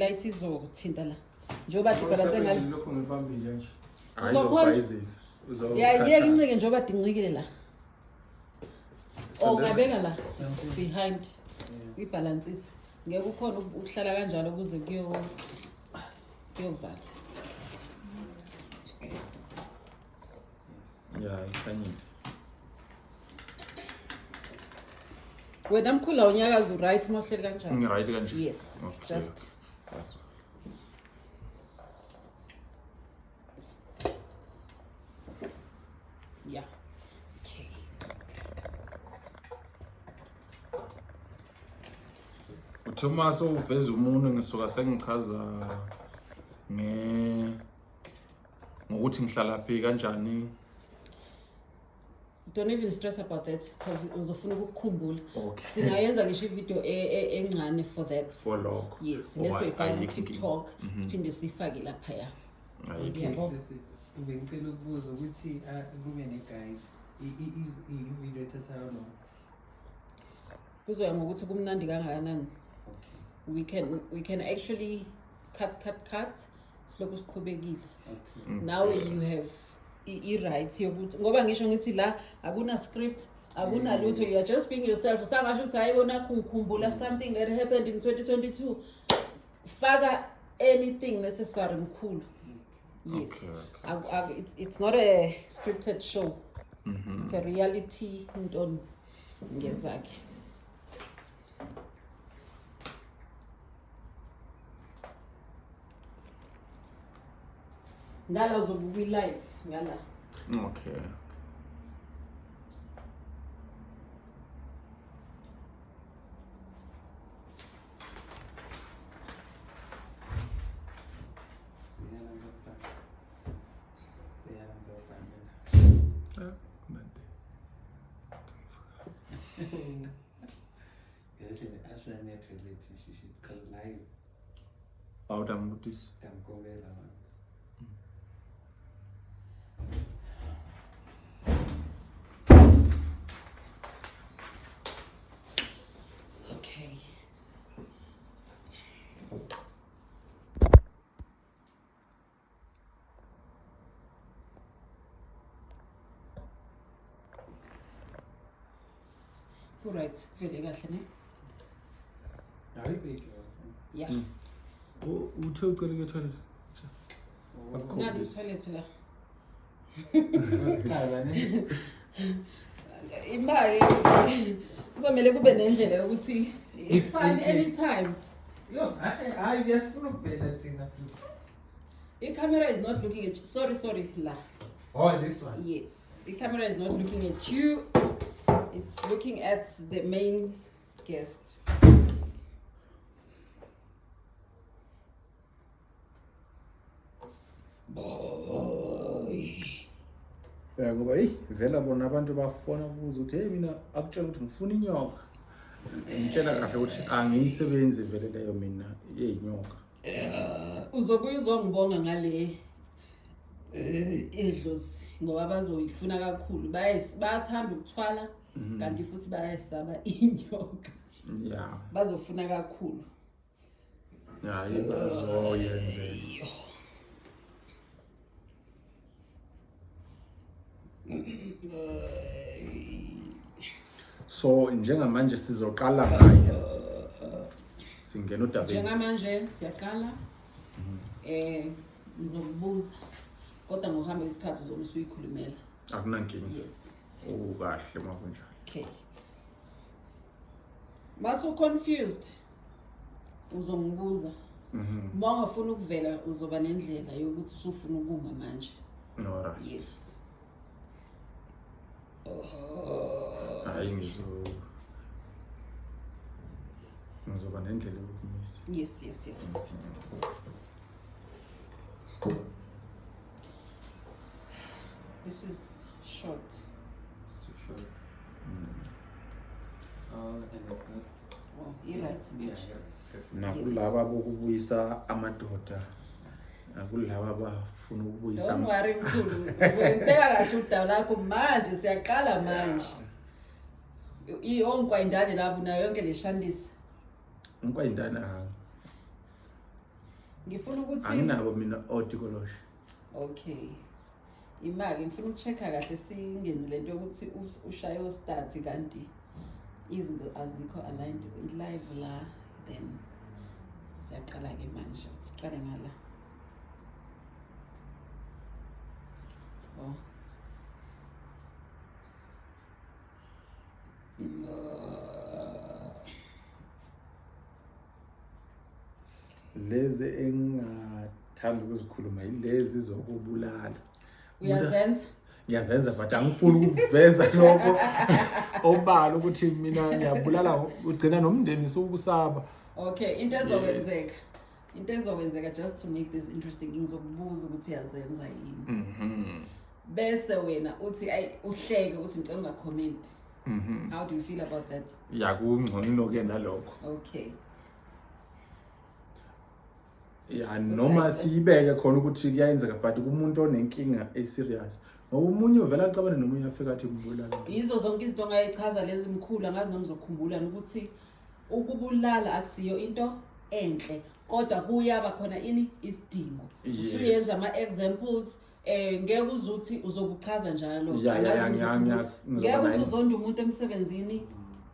Light izothinta la. Njengoba dibhalanse ngale. Lokho ngibambile nje. Uzokhona? Ayizobhayizisa. Ya yeke incike njengoba dincikile la. Oh ungabeka la behind. Uyibhalansise. Ngeke ukhona ukuhlala kanjalo kuze kuyo kuyovala. Ya ikhanyile. Wena mkhulu awunyakazi uright uma uhleli kanjalo. Ngi-right kanje. Yes. Okay. Just Yes. yeah. Okay. uThomas uveza umunwe ngisuka sengichaza nge ngokuthi ngihlala phi kanjani. Don't even stress about that because uzofuna ukukukhumbula. Okay. Singayenza ngisho ivideo encane for that. For lokho. Yes, Oh, lesoyifaka ayikho inkinga. ku-TikTok siphinde siyifake laphaya. Ayikho. Yabo. Sisi, bengicela ukubuza ukuthi ah, kube ne-guide. I-video ethatha how long? Kuzoya ngokuthi kumnandi kangakanani. Okay. We can actually cut cut cut silokhu siqhubekile. Okay. Now you have i-right yokuthi ngoba ngisho ngithi la akuna script akunalutho, you are just being yourself. Sangasho ukuthi hayi bona ngikhumbula something that happened in 2022. Faka anything necessary mkhulu. Yes. Okay. It's not a scripted show. It's a reality into ngezakhe. Ngala uzobe kwi-live ngala. Okay. Siyala ngizokubhala. Siyala ngizokubhalela. Ah, kumnandi. Kahle asho ne-toilet shishi because live Awutamkutisa. ndamkobela once. Okay. Right, vele kahle ne? Hayi bheki. Yeah. Uthe ucela ukuya toilet. Nali toilet la. Wasithala ne? Imali kuzomele kube nendlela yokuthi it's fine anytime. Yo, hayi hayi siyafuna ukuvela thina sisi. I-camera is not looking at you. Sorry, sorry, la. Oh, this one. Yes, the camera is not looking at you. It's looking at the main guest. Ya ngoba eyi vela bona abantu bafona kubuza ukuthi hey mina akutshela ukuthi ngifuna inyoka. Ngitshela kahle ukuthi angiyisebenzi vele leyo mina yeyinyoka. Uzobuye uzongibonga ngale edlozi ngoba bazoyifuna kakhulu. Bayathanda ukuthwala kanti futhi bayayisaba inyoka. Bazofuna kakhulu. Hayi bazoyenzela. So njengamanje sizoqala ngayo. Singena udabeni. Njengamanje siyaqala. Ngizokubuza kodwa ngokuhamba isikhathi uzobe usuyikhulumela. Akunankinga. Yes. Ukahle makunjalo. Okay. Masu confused uzongibuza. Uma ungafuni ukuvela uzoba nendlela yokuthi usufuna ukuma manje. Alright. Yes. Hayi ngizoba nendlela yokumisa. Yes. This is short. It's too short. Oh, and it's not. Oh, you're right. Yeah, you're right. Perfect. Nakulaba bokubuyisa amadoda. Nakulaba bafuna ukubuyisa. Don't worry mkhulu. Uzoyibeka kahle udaba lakho manje siyaqala manje. Iyonkwayindane lapho nayo yonke le shandisa. Unkwayindane ha. Ngifuna ukuthi Anginabo mina otikoloshe. Okay. Imake ngifuna ukucheck-a kahle singenzi lento yokuthi ushaye o-start kanti izinto azikho aligned, i-live la, then siyaqala-ke manje, siqale ngala. Oh. Lezi engingathanda ukuzikhuluma yilezi zokubulala. Uyazenza? Ngiyazenza, but angifuni ukuveza lokho obala ukuthi mina ngiyabulala, ugcina nomndeni sukusaba. Okay, into ezokwenzeka. Into ezokwenzeka, just to make this interesting, ngizokubuza ukuthi uyazenza yini. Bese wena uthi ay, uhleke ukuthi ngicela ungacomment. How do you feel about that? Ya, kungcono ke nalokho. Okay. Ya, noma siyibeke khona ukuthi kuyayenzeka, but kumuntu onenkinga eserious, ngoba omunye uvela acabane nomunye afika athi ngibulala. Yizo zonke izinto ongayichaza lezi, mkhulu, angazi noma uzokhumbula ukuthi ukubulala akusiyo into enhle, kodwa kuyaba khona ini isidingo. Usuyenza ama-examples, ngeke uzuthi uzokuchaza njalo. Ya, Angazi noma ngizoba ngeke uthi nayo. uzonda umuntu emsebenzini,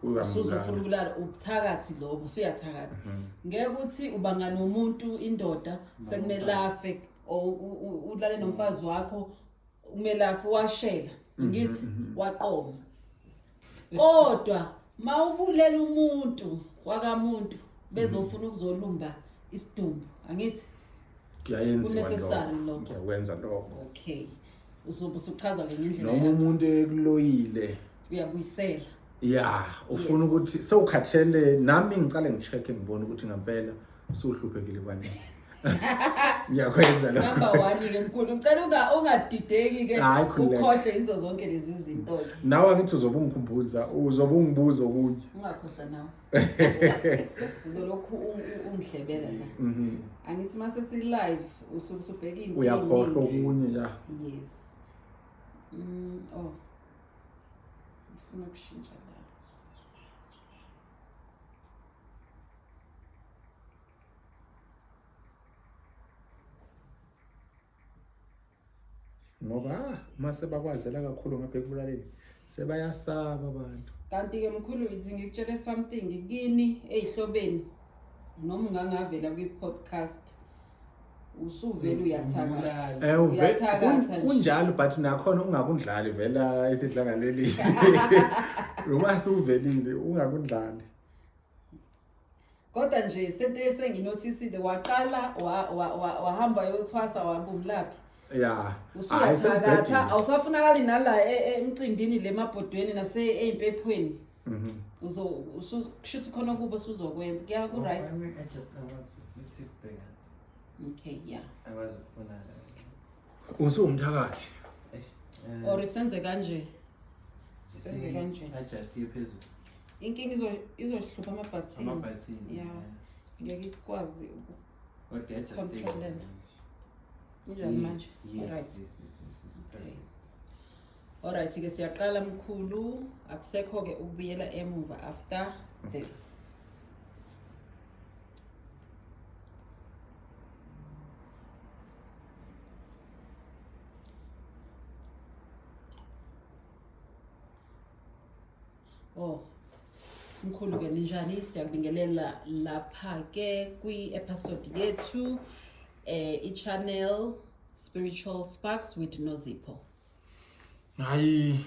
Uyambulala. usuzofuna ukulala, ubuthakathi lobo, usuyathakatha. Ngeke uthi ubanga nomuntu, indoda sekumele afe, or ulale nomfazi wakho, kumele afe, washela, ngithi waqoma. Kodwa mawubulela umuntu wakamuntu bezofuna ukuzolumba isidumbu, angithi Kuyayenziwa ku-necessary lokho. lokho. Ngiyakwenza lokho. Okay, uzobe usuchaza ke ngendlela Noma yakho. umuntu ekuloyile, Uyabuyisela. Ya, ufuna ukuthi sewukhathele, nami ngicale ngi-check ngibone ukuthi ngempela usuhluphekile kwanini. Ngiyakwenza lokho. Number 1 ke, mkhulu, ngicela ungadideki ke, Hayi, khululeka. ukhohle izo zonke lezi zinto ke. Nawe angithi uzobe ungikhumbuza, uzobe ungibuza okunye. Ungakhohlwa nawe, uzolokhu ungihlebela la. Angithi mase si live usuke usubheka into Uyakhohlwa eyiningi. okunye, ya. Yes. Oh, ngifuna ukushintsha la. Ngoba uma sebakwazela kakhulu ngapha ekubulaleni, sebayasaba abantu. Kanti-ke mkhulu, ithi ngikutshele something kini eyihlobeni, noma ungangavela kwi-podcast, usuvele uyathakatha. Uyathakatha nje. Kunjalo, but nakhona ungakundlali vela esidlangaleleni, noma suvelile ungakundlali. Kodwa nje sento senginothisile, waqala wahamba yothwasa, wabumlaphi. Ya, hayi, Usuyathakatha, sekubhedile. awusafunakali nala emcimbini le mabhodweni nase ey'mpephweni. Uzo kushuthi khona kubo usuzokwenza kuya ku right. I just I want to see ukubheka. Okay, yeah. Akwazi ukubona. Usuwumthakathi. Eish, Or senze kanje, senze kanje. Adjust phezulu. Inkinga izohlupha amabhathini. Amabhathini. Yeah. Ngeke ikwazi Kodwa adjust. Controlela. Injani manje? Yes, Alright. yes. Okay. Perfect. Alright ke, siyaqala mkhulu, akusekho ke ukubuyela emuva after this. Oh. Mkhulu ke, ninjani? Siyakubingelela lapha ke kwi-episode yethu, i-channel Spiritual Sparks with Nozipho. Hayi,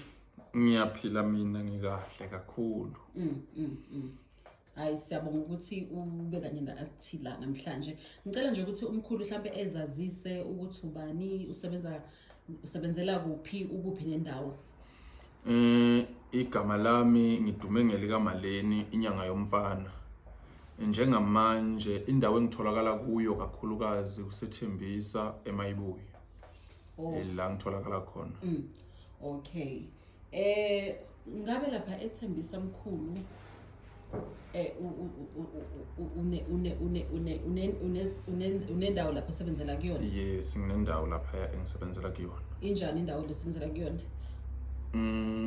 ngiyaphila mina, ngikahle kakhulu. Hayi, siyabonga ukuthi ube kanye nathi la namhlanje. Ngicela nje ukuthi umkhulu mhlambe ezazise ukuthi ubani, usebenza, usebenzela kuphi, ukuphi nendawo. Igama lami ngidume ngelika Maleni, inyanga yomfana. Njengamanje indawo engitholakala kuyo kakhulukazi kuseThembisa eMayibuye. Oh. La ngitholakala khona. Okay. Ngabe lapha eThembisa mkhulu une une une une une une unendawo lapho osebenzela kuyona? Yes, nginendawo lapha engisebenzela kuyona. Injani indawo lesebenzela kuyona?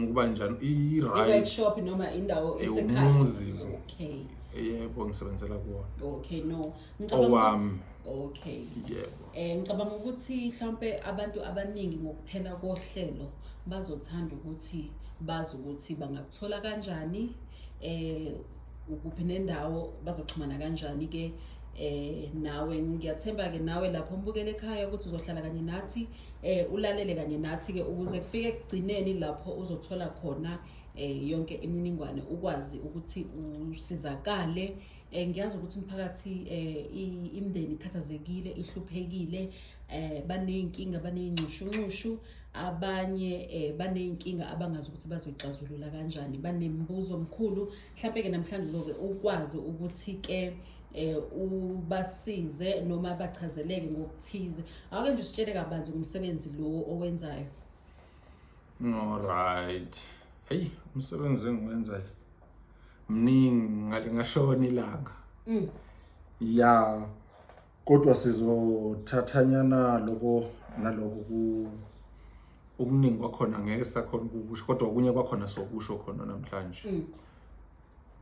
Kuba njani? I-right. I-workshop noma indawo esekhaya? Umuzi. Okay. Yebo, ngisebenzela kuwona. Okay, no. Ngicabanga ukuthi Owami. Okay. Yebo. Ngicabanga ukuthi mhlambe abantu abaningi ngokuphela kohlelo bazothanda ukuthi bazi ukuthi bangakuthola kanjani, ukuphi nendawo, bazoxhumana kanjani ke nawe. Ngiyathemba ke nawe lapho umbukele ekhaya ukuthi uzohlala kanye nathi, ulalele kanye nathi ke ukuze kufike ekugcineni lapho uzothola khona yonke imininingwane, ukwazi ukuthi usizakale. Ngiyazi ukuthi umphakathi, imindeni ikhathazekile, ihluphekile, baney'nkinga, baney'nxushunxushu, abanye baney'nkinga abangazi ukuthi bazoyixazulula kanjani, banemibuzo omkhulu. Mhlampe-ke namhlanje uzoke ukwazi ukuthi-ke ubasize noma bachazeleke ngokuthize. Ake nje usitshele kabanzi ngomsebenzi lo owenzayo. Alright. Hey, umsebenzi engiwenzayo mningi, ngalingashona ilanga. Ya, kodwa sizothathanyana lokho naloko ku okuningi kwakhona ngeke sakhona ukukusho, kodwa okunye kwakhona sokusho khona namhlanje.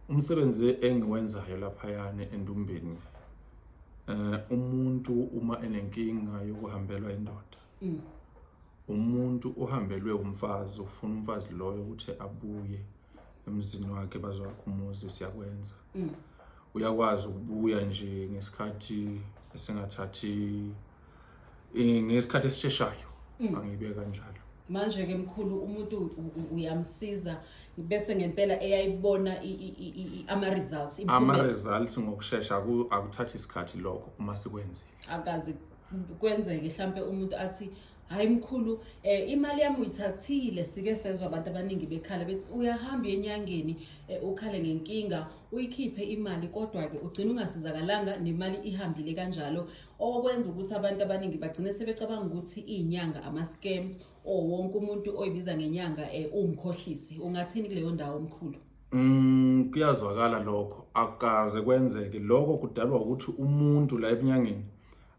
Umsebenzi engiwenzayo laphayana endumbeni, umuntu uma enenkinga yokuhambelwa indoda, umuntu uhambelwe umfazi, ufuna umfazi loyo ukuthi abuye emzini wakhe bazowakha umuzi, siyakwenza. Uyakwazi ukubuya nje ngesikhathi esingathathi, ngesikhathi esisheshayo, angibeke kanjalo. Manje-ke mkhulu, umuntu uyamsiza bese ngempela eyayibona ama-results, imiphumela? Ama-results ngokushesha, akuthathi isikhathi lokho uma sikwenzile. Akaze kwenzeke mhlampe umuntu athi, "Hayi mkhulu, imali yami uyithathile"? Sike sezwa abantu abaningi bekhala bethi uyahamba enyangeni, ukhale ngenkinga, uyikhiphe imali, kodwa-ke ugcina ungasizakalanga nemali ihambile kanjalo, okwenza ukuthi abantu abaningi bagcine sebecabanga ukuthi iy'nyanga ama-scams or wonke umuntu oyibiza ngenyanga uwumkhohlisi. Ungathini kuleyo ndawo, mkhulu? Kuyazwakala lokho, akaze kwenzeke lokho. Kudalwa ukuthi umuntu la ebunyangeni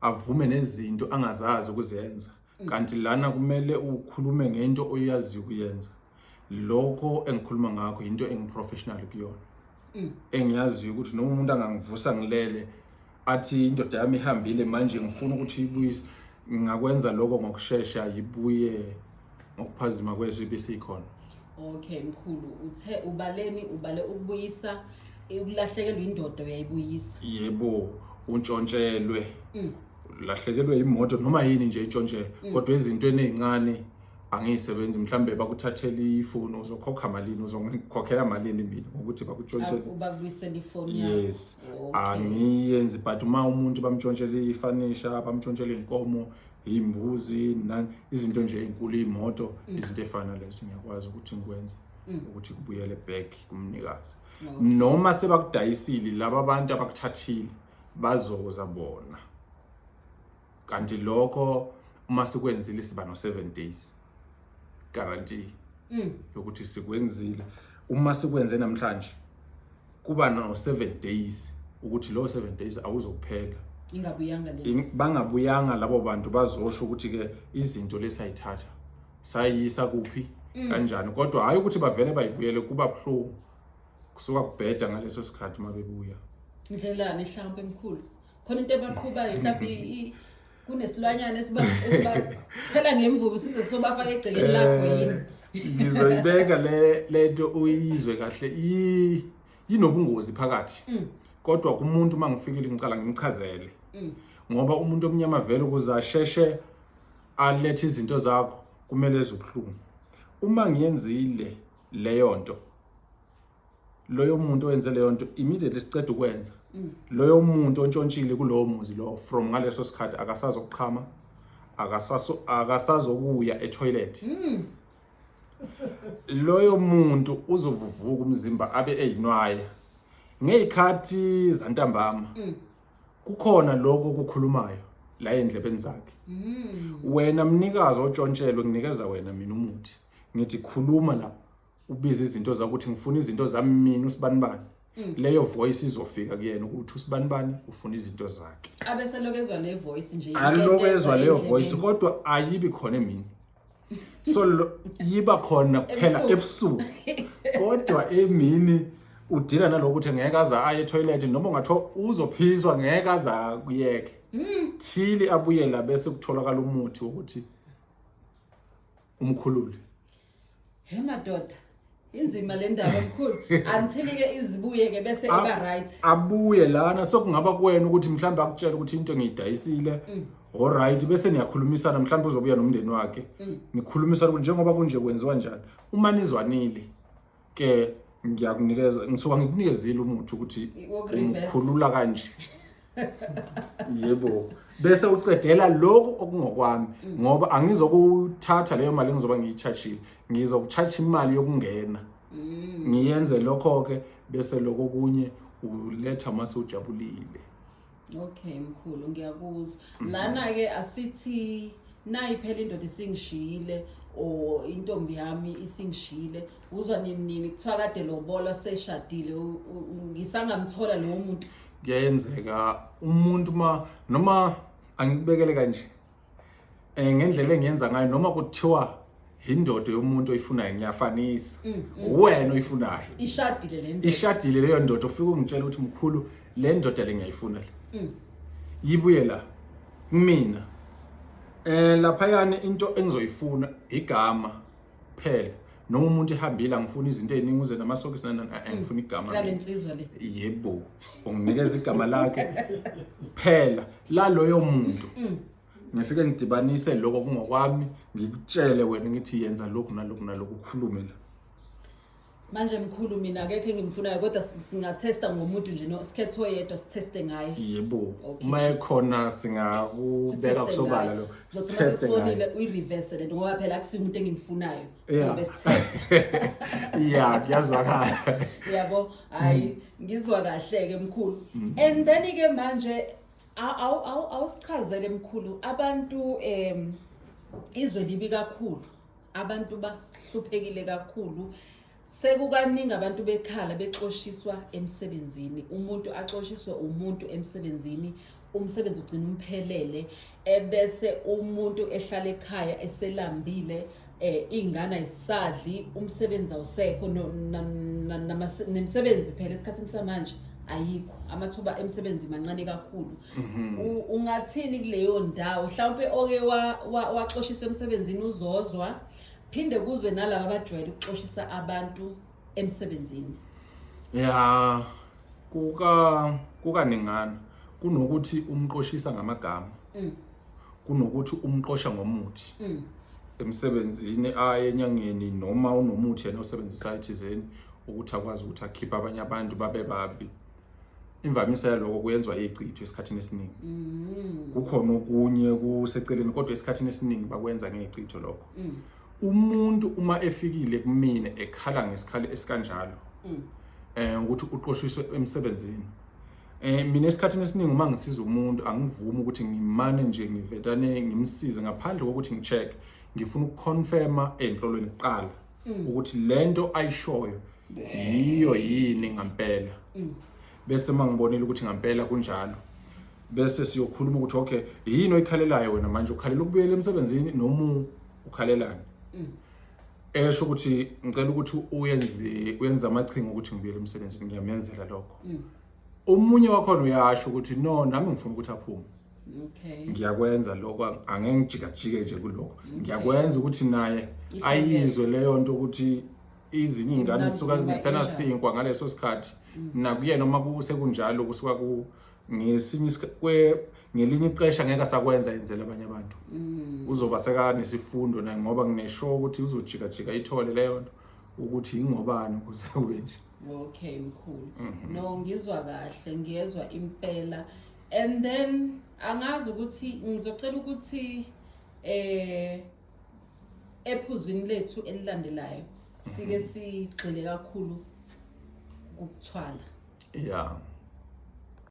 avume nezinto angazazi ukuzenza, kanti lana kumele ukhulume ngento oyaziyo ukuyenza. Lokho engikhuluma ngakho into engiprofessional kuyona, engiyaziyo ukuthi noma umuntu angangivusa ngilele athi indoda yami ihambile, manje ngifuna ukuthi ibuyise, ngingakwenza lokho ngokushesha, ibuye ngokuphazima kweso, ibe seyikhona. Okay mkhulu, uthe ubaleni? Ubale ukubuyisa ukulahlekelwa indoda, uyayibuyisa? Yebo, untshontshelwe, ulahlekelwe imoto noma yini nje itshontshele, kodwa ezintweni ey'ncane angiyisebenzi. Mhlambe bakuthathela ifoni, uzokhokha malini, uzongikhokhela malini mina ngokuthi bakutshontshele? Bakubuyisela ifoni yakho? Yes. Angiyenzi, but uma umuntu bamtshontshela ifanisha, bamtshontshela iy'nkomo, iy'mbuzi, nani, izinto nje ey'nkulu, iy'moto, izinto ey'fana nalezo, ngiyakwazi ukuthi ngikwenze ukuthi kubuyele back kumnikazi. Noma sebakudayisile laba abantu abakuthathile, bazoza bona. Kanti lokho uma sikwenzile siba no-7 days guarantee yokuthi sikwenzile. Uma sikwenze namhlanje kuba no-7 days ukuthi lo 7 days awuzokuphela ingabuyanga le bangabuyanga labo bantu, bazosho ukuthi-ke izinto lesayithatha sayisa kuphi, kanjani. Kodwa hhayi ukuthi bavele bayibuyele, kuba buhlungu, kusuka kubheda ngaleso sikhathi uma bebuya. Ndlelani mhlawumbe mkhulu, khona into ebaqhubayo mhlawumbe, kunesilwanyana esibathela ngemvubu size sobafaka egcekeni lakho yini? Ngizoyibeka le lento uyizwe kahle, inobungozi phakathi, kodwa kumuntu uma ngifikile ngicala ngimchazele, ngoba umuntu omnyama vele ukuze asheshe alethe izinto zakho kumele ezubuhlungu. Uma ngiyenzile leyo nto, loyo muntu owenze leyo nto, immediately siceda ukwenza, loyo muntu ontshontshile kulowo muzi lowo, from ngaleso sikhathi akasazokuqhama, akasazokuya etoilet. Loyo muntu uzovuvuka umzimba abe eyinwaya ngey'khathi zantambama. Kukhona lokho okukhulumayo la endlebeni zakhe. Wena mnikazi otshontshelwe, nginikeza wena mina umuthi, ngithi khuluma la, ubize izinto zakuthi ngifuna izinto zami mina usibanibani. Leyo voice izofika kuyena ukuthi usibanibani ufuna izinto zakhe. Abe selokezwa le voice nje? Alokezwa leyo Endlebeni. voice, kodwa ayibi khona emini, so yiba khona kuphela ebusuku. Kodwa emini udila nalokuthi ngeke aze aye etoilet, noma ungathiwa uzophiswa ngeke aze akuyeke. Thili abuye la bese kutholakala umuthi wokuthi umkhulule. He madoda, inzima le ndaba mkhulu. Until ke izibuye ke bese iba right. Abuye lana, sokungaba kuwena ukuthi mhlawumbe akutshela ukuthi into ngiyidayisile. Alright, bese niyakhulumisana, mhlawumbe uzobuya nomndeni wakhe. Nikhulumisana ukuthi njengoba kunje kwenziwa njani. Uma nizwanile ke ngiyakunikeza, ngisuka ngikunikezile umuthi ukuthi Woku-reverse. umkhulula kanje. Yebo. Bese ucedela lokhu okungokwami, ngoba angizokuthatha leyo mali engizoba ngiyi-charge-ile. Ngizoku-charge imali yokungena. Ngiyenze lokho ke, bese lokho kunye uletha mase ujabulile. Okay mkhulu, ngiyakuzwa. Lana ke asithi nayi phela indoda isingishiyile or intombi yami isingishiyile, uzwa nini nini kuthiwa kade lobola, seshadile, ngisangamthola lowo muntu? Kuyenzeka umuntu ma noma angikubekele kanje ngendlela engiyenza ngayo, noma kuthiwa indoda yomuntu oyifunayo, ngiyafanisa, uwena oyifunayo. Ishadile le ndoda. Ishadile leyo ndoda, ufike ungitshela ukuthi mkhulu, le ndoda le ngiyayifuna le, yibuye la kumina. Laphayana into engizoyifuna igama phela, noma umuntu ehambile angifuni izinto eziningi, uze namasokisi nani, ngifuna igama. Lale nsizwa le. Yebo, unginikeza igama lakhe phela laloyo muntu, ngifike ngidibanise lokho kungokwami, ngikutshele wena ngithi yenza lokhu nalokhu nalokhu, ukhulume la. Manje mkhulu, mina akekho engimfunayo, kodwa singathesta ngomuntu nje, no sikhethe oyedwa sitheste ngaye? Yebo. Okay. Uma ekhona singakubeka Sitheste kusobala ngaye. lo. Sizothi uma Sitheste ngaye. sesibonile uyi-reverse lento, ngoba phela akusiyo umuntu engimfunayo. Sizobe sithesta. Ya, kuyazwakala. Yabo, hayi, ngizwa kahle ke mkhulu. And then ke manje awusichazele mkhulu, abantu izwe libi kakhulu, abantu bahluphekile kakhulu, sekukaningi abantu bekhala bexoshiswa emsebenzini, umuntu axoshiswe umuntu emsebenzini, umsebenzi ugcina umphelele, ebese umuntu ehlala ekhaya eselambile, ingane ayisadli, umsebenzi awusekho, nemisebenzi phela esikhathini samanje ayikho, amathuba emisebenzi mancane kakhulu. Ungathini kuleyo ndawo, mhlawumpe oke waxoshiswa emsebenzini uzozwa, phinde kuzwe nalaba abajwayele ukuxoshisa abantu emsebenzini? Ya, kukaningana kunokuthi umqoshisa ngamagama, kunokuthi umqosha ngomuthi emsebenzini, aye enyangeni noma unomuthi yena osebenzisayo thizeni ukuthi akwazi ukuthi akhiphe abanye abantu babe babi. Imvamisa yaloko kuyenzwa ichitho esikhathini esiningi. Kukhona okunye kuseceleni, kodwa esikhathini esiningi bakwenza ngechitho lokho. Umuntu uma efikile kumina ekhala ngesikhali esikanjalo ukuthi uqoshiswe emsebenzini, mina esikhathini esiningi uma ngisiza umuntu angivumi ukuthi ngimane nje ngivetane ngimsize ngaphandle kokuthi ngi-check. Ngifuna ukuconfirma ey'nhlolweni kuqala ukuthi lento ayishoyo yiyo yini ngampela, bese uma ngibonile ukuthi ngampela kunjalo, bese siyokhuluma ukuthi okay, yini oyikhalelayo wena manje? Ukhalela ukubuyela emsebenzini noma ukhalelani? Esho ukuthi ngicela ukuthi uyenze amaqhinga ukuthi ngibuyele emsebenzini, ngiyamenzela lokho. Omunye wakhona uyasho ukuthi no, nami ngifuna ukuthi aphume. Ngiyakwenza lokho, angeke ngijikajike nje kulokho, ngiyakwenza ukuthi naye ayizwe leyo nto ukuthi izinye iy'ngane zisuka zingasenasinkwa ngaleso sikhathi, nakuyena uma kusekunjalo kusuka ku ngesinye ngelinye ixesha ngeke asakwenza yenzela abanye abantu, uzoba sekanesifundo naye, ngoba ngine-sure ukuthi uzojikajika ithole leyo nto ukuthi ingobani ukuze kube nje. Okay mkhulu, no, ngizwa kahle, ngiyezwa impela. And then angazi ukuthi ngizocela ukuthi ephuzwini lethu elilandelayo sike sigxile kakhulu kukuthwala.